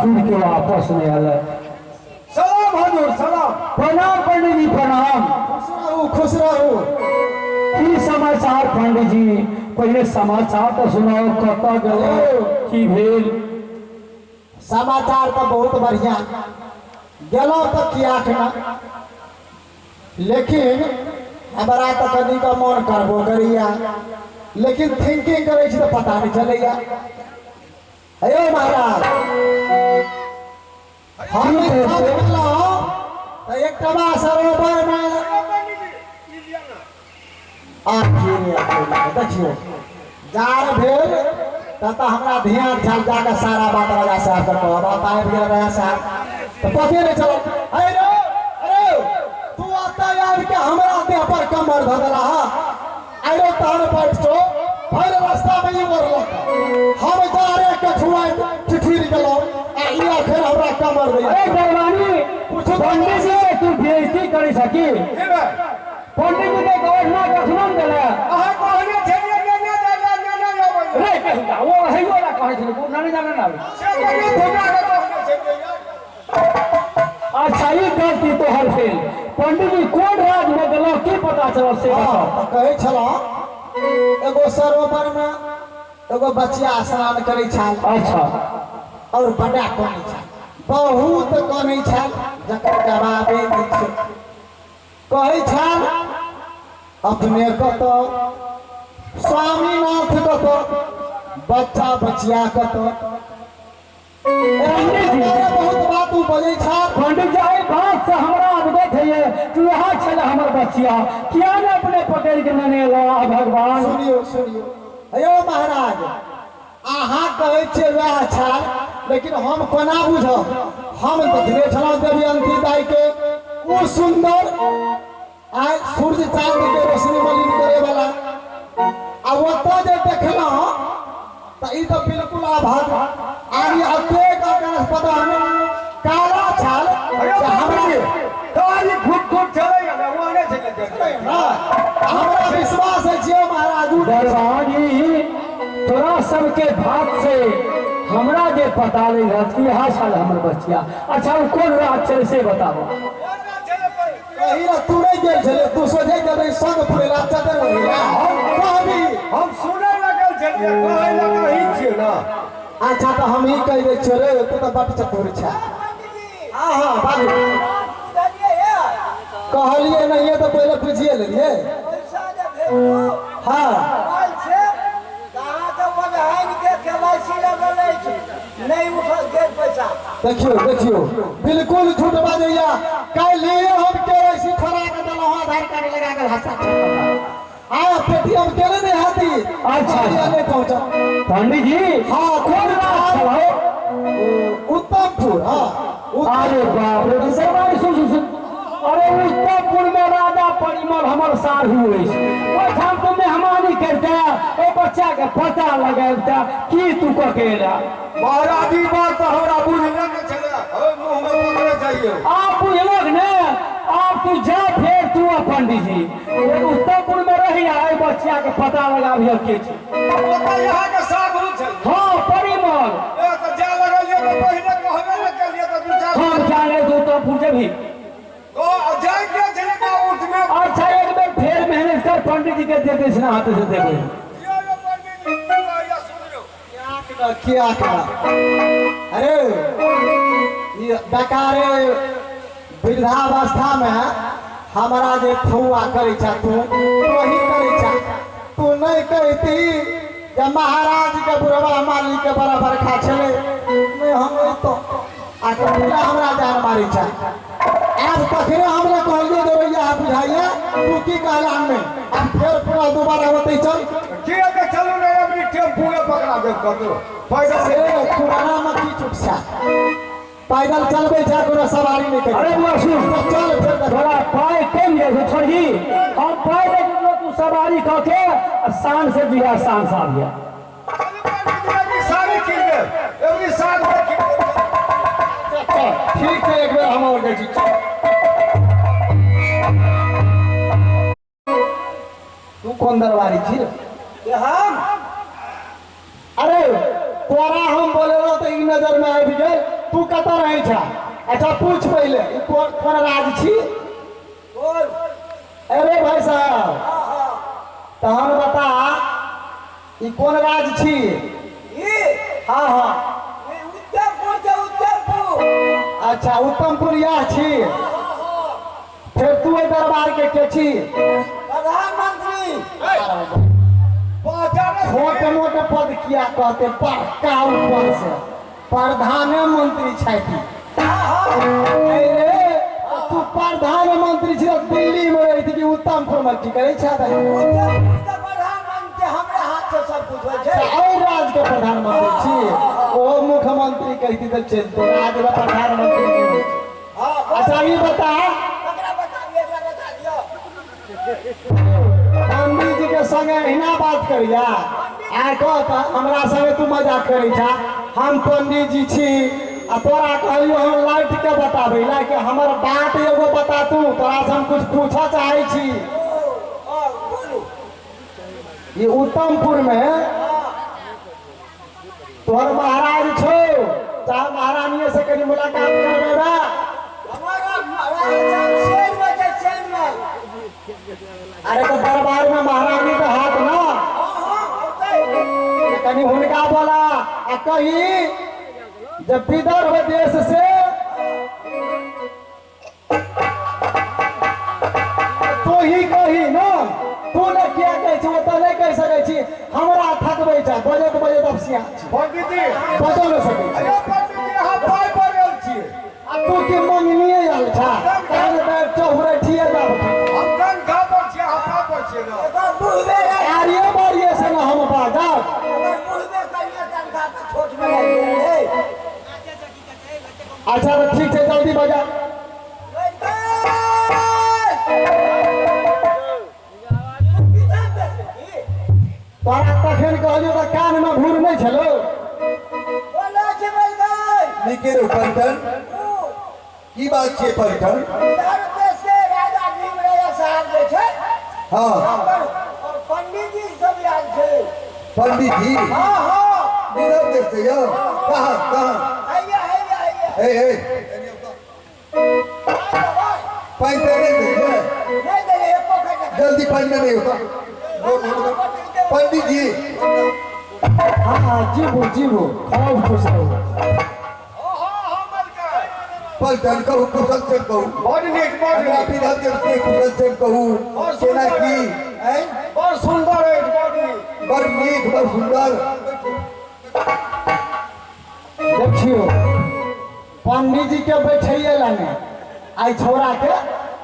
घूर के वापस नहीं आल। सलाम हजूर, सलाम। प्रणाम पंडित जी, प्रणाम। खुश रहू, खुश रहू। की समाचार पंडित जी? पहले समाचार तो सुनाओ, कतऽ गेलो, की भेल? समाचार तो बहुत बढ़िया। गेलहुँ तऽ कियाक ना, लेकिन हमरा तऽ कनिक मन करबो करैया, लेकिन थिंकिंग करै छी तऽ पता नहीं चलैया। अयो महाराज, हम गेलहुँ तऽ एकटा सरोवर में देखियौ जार भेल तब हमरा ध्यान छल जाके सारा बात राजा साहब के कहब। आबि गेल राजा साहब तऽ पते नहीं चलल। अरे अरे तू एतऽ आबि के हमरा देह पर कमर धऽ देला। अरे तहन बैठ जो, भरि रास्ता में ई मरलक। हम जारे के छुआइत ठिठुरि गेलहुँ आ ई अखन हमरा कमर दैया। अरे दरवानी, पंडित जी के तू बेइज्जती करी सकी? पंडित जी के गवर्नर कखनो ने देला। अहाँ कहने छलियै ने ने जाय ने ने अबै। रे कहिया वो हइयो ला कहै छलै, ओ नानी जाने ना आबै। से कहियो धोखा के कहने छलियै। अच्छा ई गलती तोहर भेल। पंडित जी कोन राज में गेलौ की पता चलल से बताओ। तऽ कहै छलहुँ एगो सरोवर में एगो बचिया स्नान करै छल। अच्छा। और बड़ा कनै छल, बहुत कनै छल, जकर जवाबे नहि छै। कहै छल अपने कतऽ, स्वामीनाथ कतऽ, बच्चा बचिया कतऽ। बहुत बात उ बजै छल। पंडित जी एहि बात से हमरा अवगत है कि वहाँ छल हमर बचिया, किया ने अपने पकड़ के नेने एलौ भगवान। सुनियो सुनियो, अयो महाराज, अहाँ कहै छियै वएह छल, लेकिन हम कोना बुझब? हम देखने छलहुँ देवयंती दाई के, ओ सुंदर आइ सूर्य चांद के रोशनी मलिन करे वाला। आ ओतऽ जे देखलहुँ तऽ ई तऽ बिल्कुल आभाग आर अतेक आकाश पता काला छल। हमरा विश्वास अछि महाराज। दरवानी, तोरा सबके भात से हमरा जे पता नहीं रहत कि यहाँ छल हमर बचिया। अच्छा वो कोन राज छलै से बताबो। तू नहीं गेल छलै, तू सोझे गेल रही संग फुरेला चदर ओढ़ेला। कहबी हम सुनै लगल छलियै, कहै लए कही छियै ना। अच्छा तऽ हम ही कहि दै छियै रे, तू तऽ बड चतुर छै। हाँ हाँ बाजू। कहलियै नहीं तऽ पहिले बुझिए लेलियै। हाँ देखियो देखियो, बिल्कुल झूठ बाजैया। काल्हि हम केवाईसी छोड़ा के देलहुँ, आधार कार्ड लगा के हस्ताक्षर आ पेटीएम केने नहीं हाथी। अच्छा नहीं पहुँचल पंडित जी। हाँ कोन राज छल? उत्तमपुर। हाँ अरे बाप रे, सुन सुन सुन, अरे उत्तमपुर में राजा परिमल हमर साढ़ू अछि, ओहिठाम तू मेहमानी करिते ओ बच्चा के पता लगेबते की तू कऽ के एला। महाराज ई बात तऽ हमरा बुझले नहि छलै, मुँह में पकड़े जाइए। आप बुझलक ने, आप तू जा फेर तू आ पंडित जी उत्तमपुर में रही आ बच्चा के पता लगाबिह के छै। ओतऽ यहाँ के साढ़ू छै। हाँ परिमल। तऽ जाय लगलियै तऽ पहिने कहबे नहि केलियै तऽ दू चारि। हम जाने उत्तमपुर जेबही। अच्छा एक बेर फेर मेहनत कर, पंडित जी के दे दे ना हाथ से देबै। क्या अरे ये बेकारे वृद्धावस्था में हमारा जे फुआ करै छा तू वही करै छा। तू नहीं कहती जे महाराज के बुढ़वा मालिक के बड़ा बरखा छलै, नहीं हम तो आ पूरा हमरा जान मारै छा। आब तखने हमरा कहलियो देवैया बुझाइया तू की कहला हमें। अब फिर पूरा दोबारा होते चल की के चलू रे, अबरी टेम्पूए पकड़ा देब कतरो पैदल से पुराना में की चुटसा पैदल चलबे जा कोनो सवारी नहीं करी। अरे बुआ सुन, तो चल फिर थोड़ा पाय कम जाय छै छोड़ही, हम पाय दे के तू सवारी क के शान से दिया शान से आबिया। सारी चीज दे एवरी साल में। ठीक है, एक बेर हम और जाइ छी। तू कौन दरबारी छी रे? हम अरे तोरा हम बोलेलहुँ तऽ ई नजर में आबि गेल। तू कतऽ रहै छा? अच्छा पूछ पहिले ई कोन राज छी? बोल। अरे भाई साहब तहन बता ई कोन राज छी? ई हाँ हाँ ई उत्तरपुर के उत्तरपुर। अच्छा उत्तमपुर यह छी। फिर तू एहि दरबार के छी? प्रधानमंत्री। छोट मोट पद किया कहते, बड़का ऊपर से प्रधानमंत्री छथि। अरे तू प्रधानमंत्री छी दिल्ली में रही कि उत्तमपुर में की करै छह? प्रधानमंत्री हमरे हाथ से सब कुछ होइ छै। और राज्य के प्रधानमंत्री छी? ओ मुख्यमंत्री कहती तऽ चलते, राज्य के प्रधानमंत्री नहीं होइ छै। अच्छा ई बता, पंडित जी के संगे एहिना बात करिया आ कह हमरा संगे तू मजाक करै छा? हम पंडित जी छी आ तोरा कहलियो हम लाइट के बताबै ला कि हमर बात एगो बता तू, तोरा से हम कुछ पूछा चाहै छी। ये उत्तमपुर में तोहर महाराज छौ, चाहे महारानीये से कनी मुलाकात करबै बा? अरे तो दरबार में महारानी के हाथ ना कनी हुनका बोला आ कही जब विदर्भ देश से तो ही कही ना, तू ने किया कहै छी ओतऽ नहि कहि सकै छी, हमरा थकबै छै बजैत बजैत अपसिया छी। पंडित जी बजो नहि सकै छी। अरे पंडित जी हम पाइ पर आयल छियै। आ तू की मंगनिये आयल छा? तहन तऽ चौरठिये जाब। हम तनखा पर छियै, हम पाइ पर छियै ना। आरिये बारिये से ना हम बाजब। अच्छा तो ठीक है, जल्दी बजा। तोरा तखन कहलियो तऽ कान में घूर नहीं छलो। नीके रे पलटन, की बात छै पलटन? हाँ पंडित जी सब आयल छै। पंडित जी? हाँ हाँ। विदर्भ देश से यौ? कहाँ कहाँ? ए ए पानि तऽ नहि दैए, जल्दी पानि नहीं होता। पंडित जी हाँ हाँ जीबू जीबू, खूब खुश रहू। पलटन कहू कुशल से कहू। बड़ नीक बड़ नीक। विदर्भ देश से कुशल से कहू केना की? बड़ सुंदर अछि, बड़ नीक, बड़ नीक, बड़ सुंदर। देखियो पंडित जी के बैठैये लाने आई छोरा के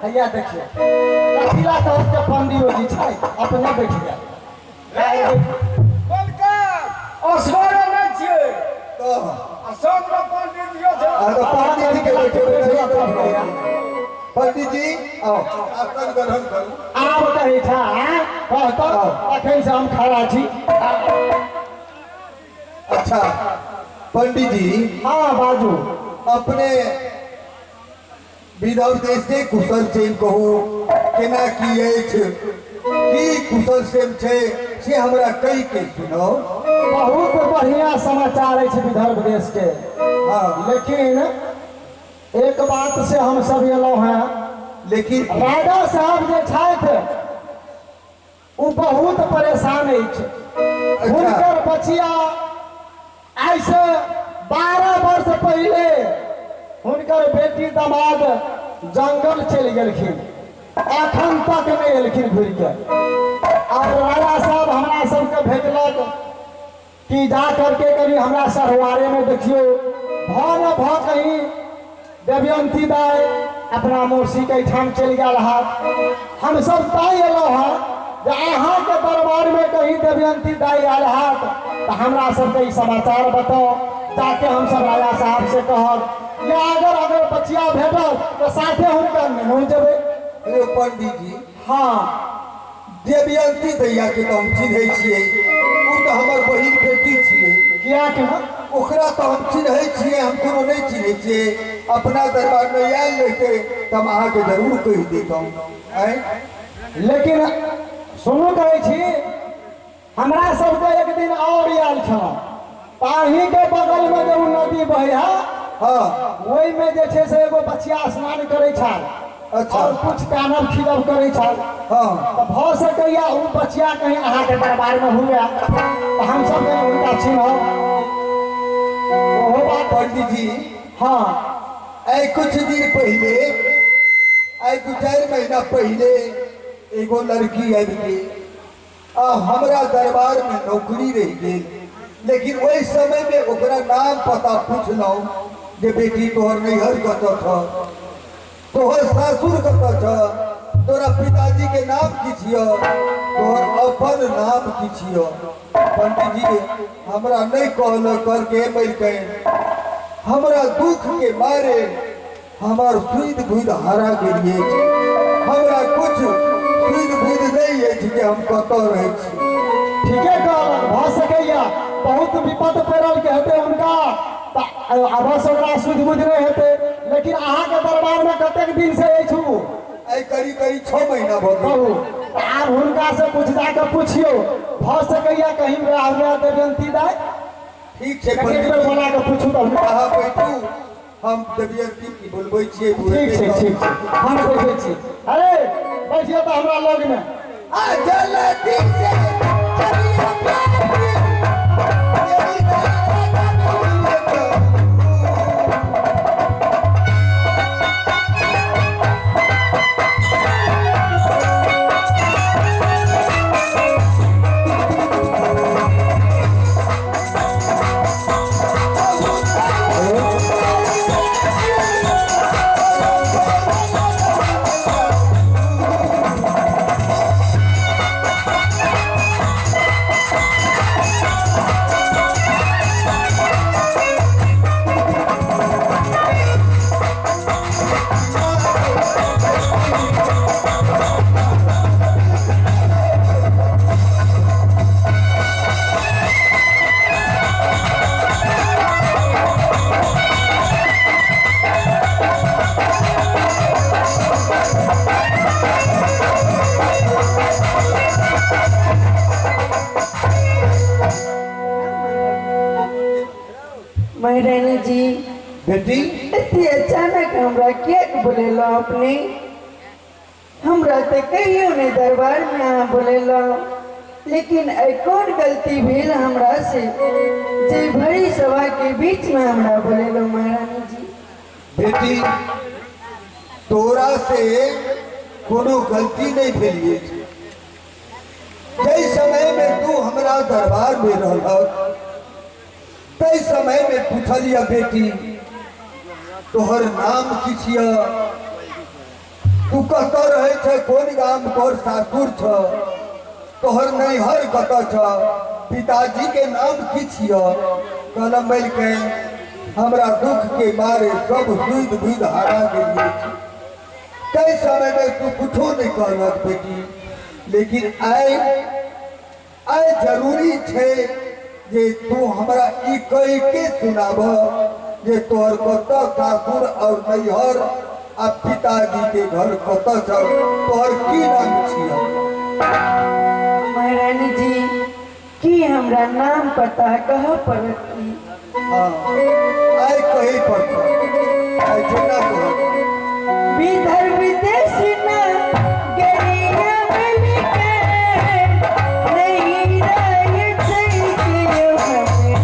हैया देखियो कथिला कहत के पंडित जी छै अपने बैठ गेल। असगर नहि छियै आ संगमे पंडित जी छै। पंडित जी के बैठेबै। पंडित जी आओ आसन ग्रहण करू। आब कहै छा कहत अखन से हम खड़ा छी। अच्छा पंडित जी। हाँ बाजू। अपने विदर्भ देश के कुशल क्षेम कहू केना की अछि, की कुशल क्षेम छै से हमरा कहि के सुनाउ। बहुत बढ़िया समाचार अछि विदर्भ देश के। हाँ लेकिन एक बात से हम सब एलहुँ हैं, लेकिन राजा साहब जे छथि ओ बहुत परेशान अछि। हुनकर बचिया आइ से 12 वर्ष पहले हुनकर बेटी दामाद जंगल चलि गेलखिन, अखन तक नहीं एलखिन घुरि के। और राजा साहब हमरा सबके भेजलक कि जा करके कभी हमरा सरवारे में देखियो भ न भ कहीं देवयंती दाई अपना मौसी के ठाम चलि गेल हत। हम सब ताई एलहुँ हँ जे अहाँके दरबार में कहीं देवयंती दाई आयल हत तो हमरा सबके ई समाचार बताओ ताकि हम सब राजा साहब से कहब, या अगर अगर बचिया भेटल तो साथे हुनका नेनो जेबै। पंडित जी हाँ देवयंती दैया के तो हम चिन्है छियै, ओ तो हमर बहिन बेटी छियै। किया के ओकरा तो हम चिन्है छियै, हम कोनो नहीं चिन्है छियै। अपना दरबार में आयल रहते तो हम अहाँके जरूर कहि देतहुँ। लेकिन सुनू कहै छी हमरा सबके एक दिन और आयल छलहुँ, ताही के बगल में जे नदी बहे है हाँ ओहिमे जे छै से एगो बचिया स्नान करै छल। अच्छा। और कुछ कानब खिलब करै छल। हाँ तऽ भऽ सकैया ओ बचिया कहीं अहाँके दरबार में हुए तऽ हमसब कहीं हुनका चिन्हब। ओहो बात पंडित जी। हाँ आइ कुछ दिन पहले, आइ 2-4 महीना पहले एगो लड़की आबि गेल आ हमरा दरबार में नौकरी रहि गेल। लेकिन ओहि समय में ओकरा नाम पता पूछलहुँ जे बेटी तोहर नैहर कतऽ छह, तोहर सासुर कतऽ छह, तोरा पिताजी के नाम की छियह, तोहर अपन नाम की छियह। पंडित जी हमरा नहीं कहलक करके मरि हमरा दुख के मारे हमार सुध बुध हरा गेल अछि। हमरा कुछ सुध बुध नहीं अछि जे हम कतऽ रहै छी। ठीके कहलक, भऽ सकैया बहुत विपद पड़ल के हेतै हुनका तऽ अवश्य ओकरा सुध बुध नहीं हेतै। लेकिन अहाँके दरबार में कतेक दिन से अछि उ? आइ करीब करीब 6 महीना भऽ गेल। कहू तऽ आब हुनका से कुछ जाके पुछियौ, भऽ सकैया कहीं वएह हुए देवयंती दाइ। ठीक छै एक पंडित बेर जी, बोला के पूछू तऽ अहाँ बैठू, हम देवयंती की बोलबै छियै। ठीक छै ठीक छै, हम बैठै छी। अरे बैठियौ तऽ हमरा लग में। आ जल्दी से चलियो बेटी, तेरी दादा बोलत। महारानी जी बेटी एते अचानक हमरा किएक बोलेलहुँ अपने? हमरा तऽ कहियो नहि दरबार में अहाँ बोलेलहुँ, लेकिन आइ कोन गलती भेल हमरा से जे भरी सभा के बीच में हमरा बोलेलहुँ महारानी जी? बेटी तोरा से कोनो गलती नहीं भेल अछि। जै समय में तू हमरा दरबार में रहलक तै समय में पूछलिय बेटी तोहर नाम की छियह, तू कतऽ रहै छै, कोन गाम, तोहर सासुर छ, तोहर नैहर कतऽ छ, पिताजी के नाम की छियह। कहलक मरि के हमरा दुख के मारे सब सुध बुध हरा गेल अछि। तै समय में तू कुछो नहीं कहलक बेटी, लेकिन आइ आइ जरूरी छै जे तू हमरा ई कहि के सुनाब जे तोहर कतऽ सासुर और नैहर आ पिताजी के घर कतऽ छौ, तोहर की नाम छियह। महारानी जी की हमरा नाम पता कहऽ पड़त की? हाँ आइ कहै पड़त, आइ जेना कहत। विधर विदेश न गरिया मिलके नहीं रहे छै केओ हमें।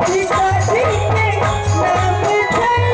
पिताजी के नाम छै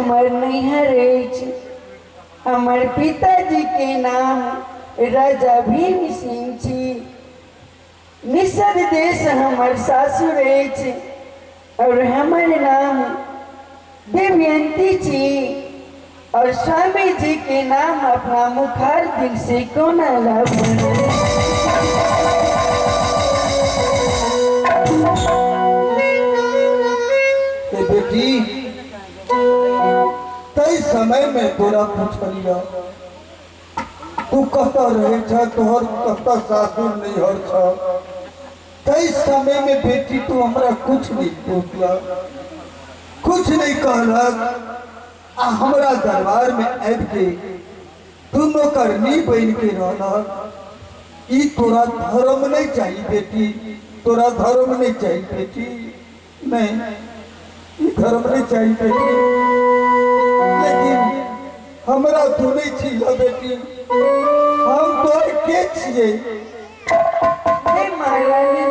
हमर नैहर अछि। हमर पिताजी के नाम राजा भीम सिंह छी। निषद देश हमर सासुर अछि और हमर नाम देवयंती छी और स्वामी जी के नाम अपना मुखार दिल से कोना लाभ। बेटी तई समय में तोरा पूछलिया तू कहता रहे छ तोहर कहता सासुर नैहर छ। तई समय में बेटी तू हमरा कुछ नहीं पूछला, कुछ नहीं कहलक आ हमरा दरबार में आबि के तू नौकरनी बन के रहलक। ई तोरा धर्म नहीं चाहिए बेटी, तोरा धर्म नहीं चाहिए बेटी, नहीं धर्म नहीं चाहिए बेटी। लेकिन हमरा तू नहीं छियै बेटी, हम तोहर के छियै? नहीं महारानी,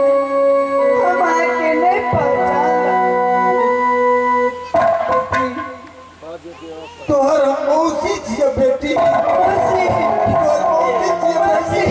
हम आके नहीं पहचान। तोहर मौसी छियै बेटी, मौसी, तोहर मौसी छियै बेटी।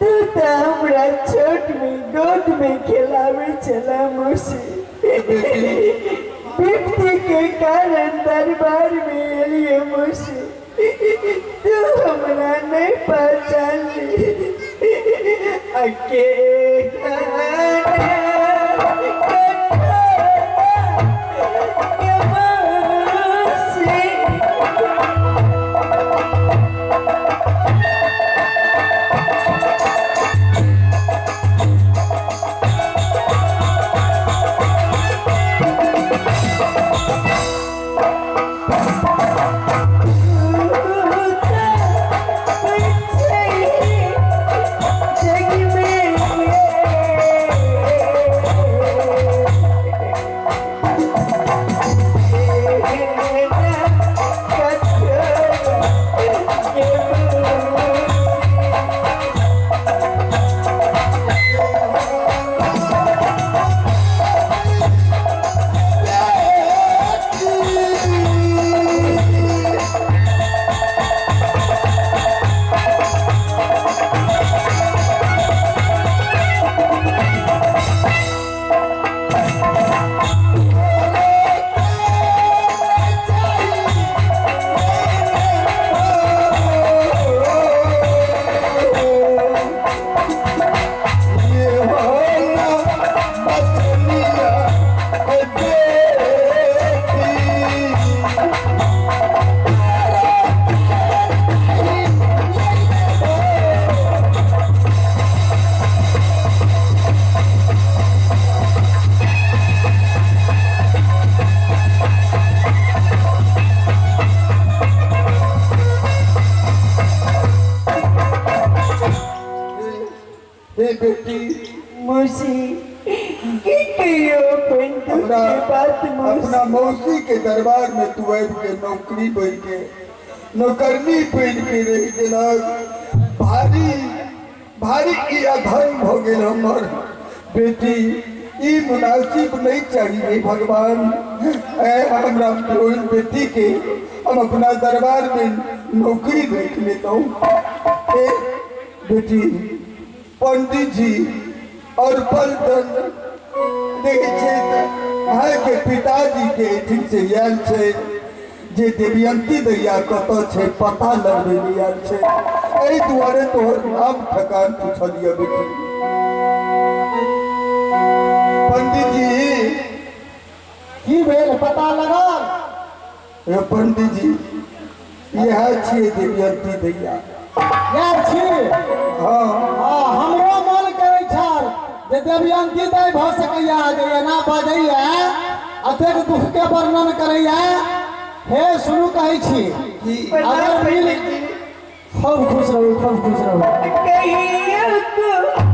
तू तो हमरा छोट में गोद में खिलावे चला मौसी। विपत्ति के कारण दरबार में एलिए मौसी, तू हमरा नहीं पहचान ली। जग में हे बेटी मौसी की कहियो अपन दुख हमरा के बात अपना मौसी। मौसी के दरबार में तू आबि के नौकरी बन के नौकरनी बन के रहि गेलक। भारी भारी ई अधर्म भऽ गेल हमर बेटी, ई मुनासिब नहीं चाहिए भगवान। ऐ हमरा प्योर बेटी के हम अपना दरबार में नौकरी देख लेता हूँ। ए बेटी पंडित जी और पलटन देखै छै भाई के पिताजी के ठीक से आयल छै जे देवयंती दैया कतऽ छै पता लगबै लए आयल छै, एहि दुआरे तोहर नाम ठकान पूछलियै बेटी। पंडित जी की भेल पता लगल? हे पंडित जी इएह छियै देवयंती दैया। यार छी? हाँ हाँ, हमरो मन करै छल जे देवयंती दाइ भऽ सकैया जे एना बजैया अतेक दुख के वर्णन करैया। हे सुनू कहै छी की अगर मिल पंडित जी खूब खुश रहू, खूब खुश रहू। कहियो को